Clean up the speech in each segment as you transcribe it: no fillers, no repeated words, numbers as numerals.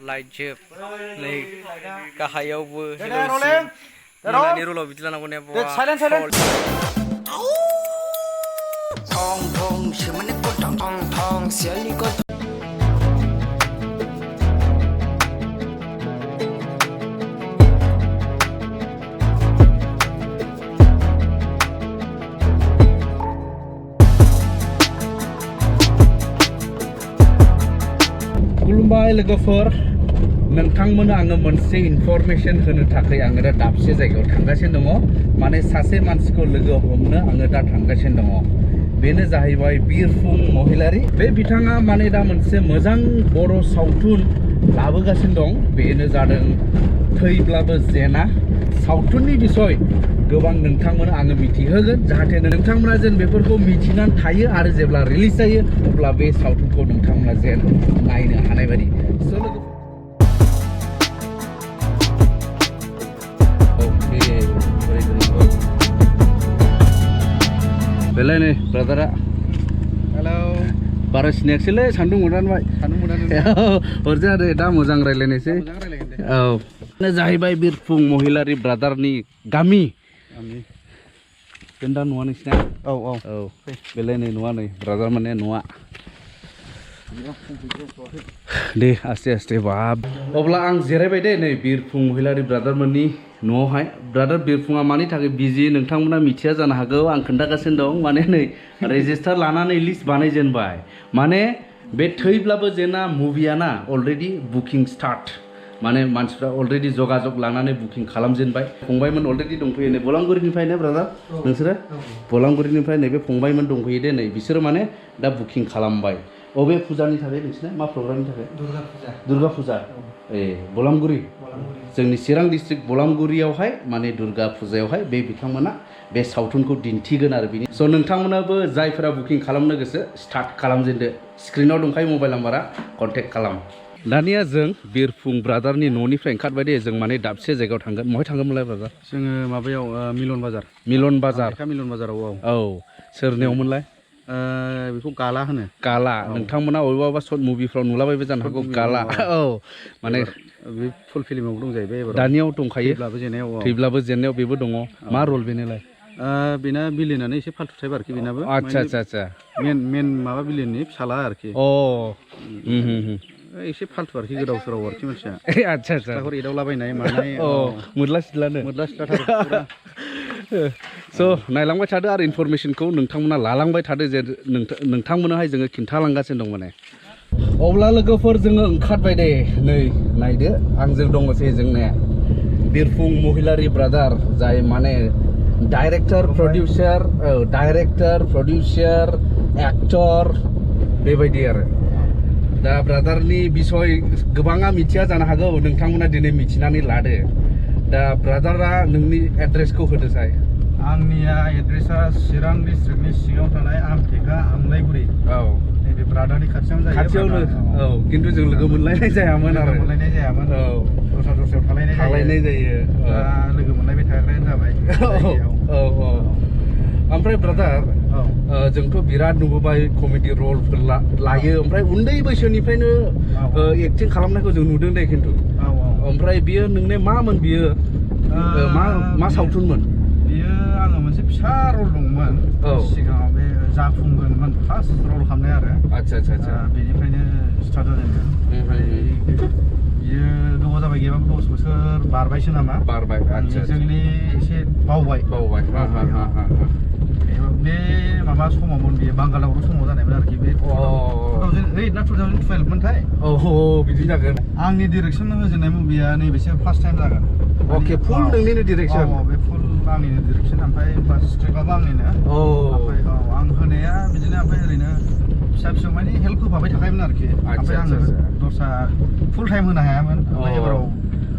लाइटजोब नै गाहायावबो मोनानि रलाव बिदि लानांगौ ने Thong thong shimane ko thong thong thong siali ko खुलुमबाय लोगोफोर नोंथांमोननो आङो मोनसे इनफरमेशन होनो थाखाय आङो दा दाबसे जायगायाव थांगासिनो दङ माने सासे मानसिखौ लोगो हमनो आङो दा थांगासिनो दङ बेनो जाहैबाय बिरफुं महिलारि बे बिथाङा माने दा मोनसे मोजां बर' सावथुन लाबोगासिनो दं बेनो जादों थैब्लाबो जेना सावथुननि बिसय गोबां नोंथांमोननो आङो मिथिहोगोन जाहाथे नोंथांमोना जेन बेफोरखौ मिथिनानै थायो आरो जेब्ला रिलिज जायो अब्ला बे सावथुनखौ नोंथांमोना जेन नायनो हानाय बायदि बेलाय नै ब्रादारा हेलौ बारा सिनायाखैसैलै सान्दुं मोनबाय हरजाया आरो दा मोजां रायलायनोसै औ जाहैबाय बिरफुं महिलारि ब्रादारनि गामि दा न'आ नोंसिना औ बेलाय नै न'आ नै ब्रादार माने न'आ दे आस्ते आस्ते बाब अब्ला आं जिरायबाय दे नै बिरफुं महिलारि ब्रादारमोननि न'आवहाय ब्रादार बिरफुङा मानि थाखाय बिजि नोंथांमोना मिथिया जानो हागौ आं खोन्थागासिनो दं माने नै रेजिस्टार लानानै लिस्ट बानायजेनबाय माने बे थैब्लाबो जेना मुभिया ना अलरेडि बुकिं स्टार्ट माने मानसिफ्रा अलरेडि जगाजग लानानै बुकिं खालामजेनबाय फंबायमोन अलरेडि दंफैयो नै बलांगुरिनिफ्रायनो ब्रादार नोंसोरो बलांगुरिनिफ्राय नैबे फंबायमोन दंफैयो दे नै बिसोरो माने दा बुकिं खालामबाय अबे फुजानि थाखाय नोंसिना मा प्रग्रामनि थाखाय दुर्गा फुजा ए बलांगुरि जोंनि चिरां डिस्ट्रिक्ट बलांगुरियावहाय माने दुर्गा फुजायावहाय बे बिथांमोना बे सावथुनखौ दिन्थिगोन आरो बिनि स' नोंथांमोनाबो जायफोरा बुकिं खालामनो गोसो स्टार्ट खालामजेनदो स्क्रिनाव दंखायो मबाइल नाम्बारा कन्टेक्ट खालाम दानिया जों बिरफुं ब्रादारनि न'निफ्राय ओंखारबाय दे जों माने दाबसे जायगायाव थांगोन बहाय थांगोनमोनलाय ब्रादार जोङो माबायाव मिलन बाजाराव मिलन बाजाराव औ सोरनियावमोनलाय बेखौ गाला होनो गाला नोंथांमोना अबेबा सर्ट मुभिफ्राव नुलाबायबो जानो हागौ गाला औ माने बे फुल फिल्माव दं जाहैबाय दानियाव दंखायो थैब्लाबो जेननायाव बेबो दङ मा रल बेनोलाय बेना बिलेनानो एसे फाल्थु टाइप आरोखि बेनाबो आच्छा मेन माबा बिलेननि फिसाला आरोखि एसे फाल्थु आरोखि गोदाव सोराव आरोखि मानसिया आच्छा एदावलाबायनाय मानाय मोदला सिदला स' नायलांबाय थादो आरो इनफरमेशनखौ नोंथांमोना लालांबाय थादो जे नोंथांमोनाहाय जोङो खिन्थालांगासिनो दं माने अब्ला लोगोफोर जोङो ओंखारबाय दे नै नायदो आंजों दङसै जोंने बिरफुं महिलारि ब्रादार जाय माने डाइरेक्टर प्रडिउसार एक्टर बेबायदि आरो दा ब्रादारनि बिसय गोबाङा मिथिया जानो हागौ नोंथांमोना दिनै मिथिनानै लादो दा ब्रादारा नोंनि एड्रेसखौ होदो साय आंनिया एड्रेसा चिरां डिस्ट्रिक्टनि सिङाव थानाय आमथेखा आमलायगुरि औ नैबे ब्रादारनि खाथियावनो औ खिन्थु जों लोगो मोनलायनाय जायामोन औ दस्रायाव थालायनाय जायो लोगो मोनलायबाय थाग्रायानो जाबाय औ ओमफ्राय ब्रादार जोंथ' बिराद नुबोबाय कमेडि रलफोर लायो ओमफ्राय उन्दै बैसोनिफ्रायनो एक्टिं खालामनायखौ जों नुदों दे खिन्थु ओमफ्राय बियो नोंने मामोन बियो मा सावथुनमोन बियो आङो मोनसे फिसा रल दंमोन सिगाङाव बे जाफुंगोनमोन फार्स्ट रल खालामनाय आरो आच्छा बेनिफ्रायनो स्टार्ट जादोंमोन ओमफ्राय बियो गोबाव जाबाय गैयाबाबो 10 बोसोर बारबायसो नामा बारबाय एक्जेक्टलि एसे बावबाय बे माबा समावमोन बियो बांगालावल' समाव जानायमोन आरोखि बे 2008 ना 2012 मोनथाय बिदि जागोन आंनि डिरेक्सन होजेननाय मुभिया नैबेसो फार्स्ट टाइम जागोन अके फुल नोंनिनो डिरेक्सन बे फुल आंनिनो डिरेक्सन ओमफ्राय स्क्रिप्टआबो आंनिनो ओमफ्राय आं होनाया बिदिनो ओमफ्राय ओरैनो फिसा माने हेल्प होफाबाय थाखायोमोन आरोखि ओमफ्राय आङो दस्रा फुल टाइम होनो हायामोन ओमफ्राय एबाराव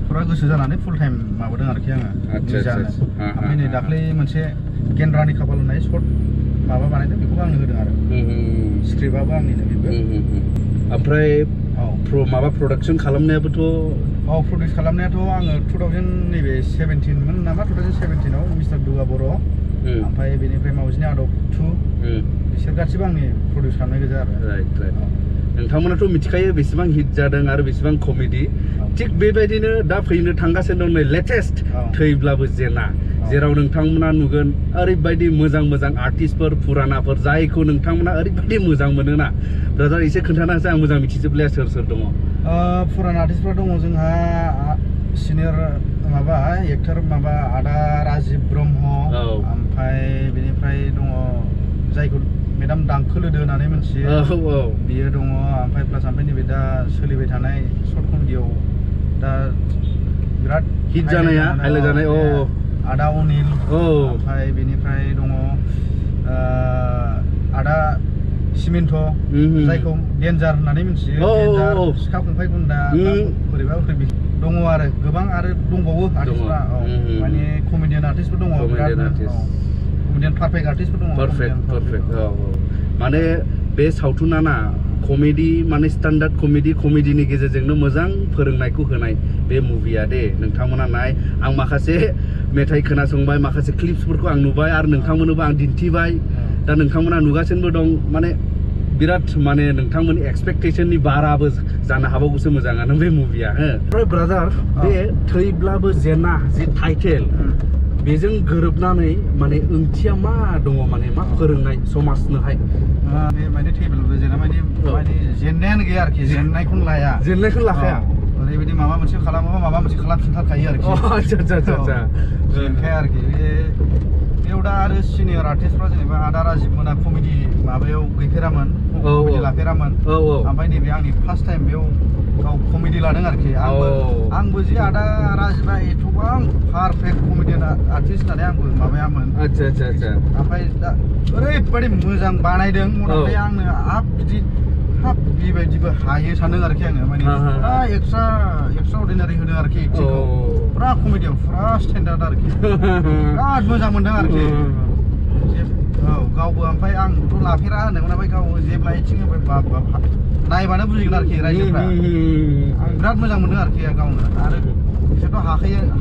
फुरा गोसो जानानै फुल टाइम माबादों आरोखि आङो ओमफ्राय नै दाख्लै मोनसे गेन्द्रानि खाफाल होननाय सर्ट माबा बानायदों बेखौबो आंनो होदों आरो स्क्रिप्टआबो आंनिनो बेबो ओमफ्राय माबा प्रडाक्सन खालामनायाबोथ' प्रडिउस खालामनायाथ' आङो 2017 मोन नामा 2017आव मिस्टार दुगा बर' ओमफ्राय बेनिफ्राय मावजिनि आदब 2 बिसोर गासिबो आंनि प्रडिउस खालामनाय गोजा आरो नोंथांमोनाथ' मिथिखायो बेसेबां हिट जादों आरो बेसेबां कमेडि थिग बेबायदिनो दा फैनो थांगासिनो दं नै लेटेस्ट थैब्लाबो जेना जेराव नोंथांमोना नुगोन ओरैबायदि मोजां मोजां आर्टिस्टफोर फुरानाफोर जायखौ नोंथांमोना ओरैबायदि मोजां मोनोना ब्रादार एसे खोन्थाना होसै आं मोजां मिथिजोबलाया सोर सोर दङ फुराना आर्टिस्टफोर दङ जोंहा सिनियर माबा एक्टर माबा आदा राजिब ब्रह्म ओमफ्राय बेनिफ्राय दङ जायखौ मेडाम दांखोलोदो होननानै मोनथियो बियो दङ ओमफ्राय प्लास ओमफ्राय नैबे दा सोलिबाय थानाय सर्ट कमेडियाव दा बिराद हिट जानाया हाइलाइट जानाय आदा अनिल ओमफ्राय बेनिफ्राय दङ आदा सिमेन्ट जायखौ डेन्जार होननानै मिथियो डेन्जार सिखा खंखाइ गुन्दा बोरैबा बोरैबि दङ आरो गोबां आरो दंबावो आर्टिस्टफ्रा माने कमेडियान आर्टिस्टबो दङ कमेडियान पारफेक्ट आर्टिस्टबो दङ पारफेक्ट माने बे सावथुना ना कमेडि माने स्टान्डार्ड कमेडिनि गेजेरजोंनो मोजां फोरोंनायखौ होनाय बे मुभिया दे नोंथांमोना नाय आं माखासे मेथाइ खोनासंबाय माखासे क्लिप्सफोरखौ आं नुबाय आरो नोंथांमोननोबो आं दिन्थिबाय दा नोंथांमोना नुगासिनोबो दं माने बिराद माने नोंथांमोननि एक्सपेक्टेशननि बाराबो जानो हाबावगौसो मोजाङानो बे मुभिया ओमफ्राय ब्रादार बे थैब्लाबो जेना जि टाइटेल बेजों गोरोबनानै माने ओंथिया मा दङ माने मा फोरोंनाय समाजनोहाय बे माने थैब्लाबो जेना माने जेननायानो गैया आरोखि जेननायखौनो लाखाया ओरैबायदि माबा मोनसे खालामोबा माबा मोनसे खालामफिनथारखायो आरोखि जेनखाया आरोखि बेयाव दा आरो सिनियर आर्टिस्टफ्रा जेनेबा आदा राजिब मोना कमेडि माबायाव गैफेरामोन कमेडि लाफेरामोन ओमफ्राय नैबे आंनि फार्स्ट टाइम बेयाव गाव कमेडि लादों आरोखि आंबो जे आदा राजिबा एथबां पारफेक्ट कमेडियान आर्टिस्ट होननानै आंबो माबायामोन ओमफ्राय दा ओरैबायदि मोजां बानायदों मथामथि आंनो हाब बेबायदिबो हायो सानदों आरोखि आङो माने फुरा एक्सट्राअर्डिनारि होदों आरोखि एक्टिंखौ फुरा कमेडियाव फुरा स्टेन्डार्ड आरोखि बिराद मोजां मोनदों आरोखि गावबो ओमफ्राय आंथ' लाफेरा होनदोंमोन ओमफ्राय गाव जेब्ला एक्टिं होबाय नायबानो बुजिगोन आरोखि रायजोफ्रा आं बिराद मोजां मोनदों आरोखि गावनो आरो बिसोरथ'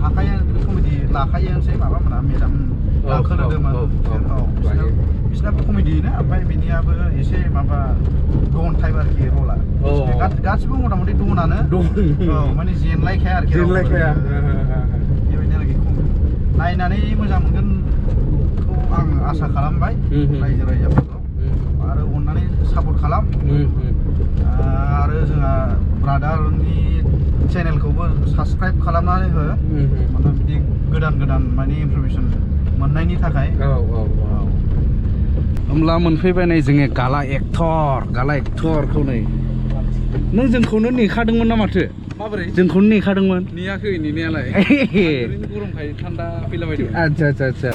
हाखायो कमेडि लाखायोसै माबा मोना मेडाम दांखोलोदोंमोन बिसोरनाबो कमेडियैनो ओमफ्राय बेनियाबो एसे माबा दन टाइप आरोखि रला गासिबो मथा मथि दनानो माने जेनलायखाया आरोखि बेबायदि आरोखि नायनानै मोजां मोनगोनखौ आं आसा खालामबाय रायजो राजाफोरखौ आरो अननानै सापर्ट खालाम आरो जोंहा ब्रादारनि चेनेलखौबो साबस्क्राइब खालामनानै हो माने बिदि गोदान माने इनफरमेसन मोननायनि थाखाय होमब्ला मोनफैबाय नै जोङो गाला एक्टरखौ नै नों जोंखौनो नेखादोंमोन ना माथो माबोरै जोंखौनो नेखादोंमोन नेयाखै नेनायालाय ओरैनो गरमखाय थान्दा फैलाबायदों आच्छा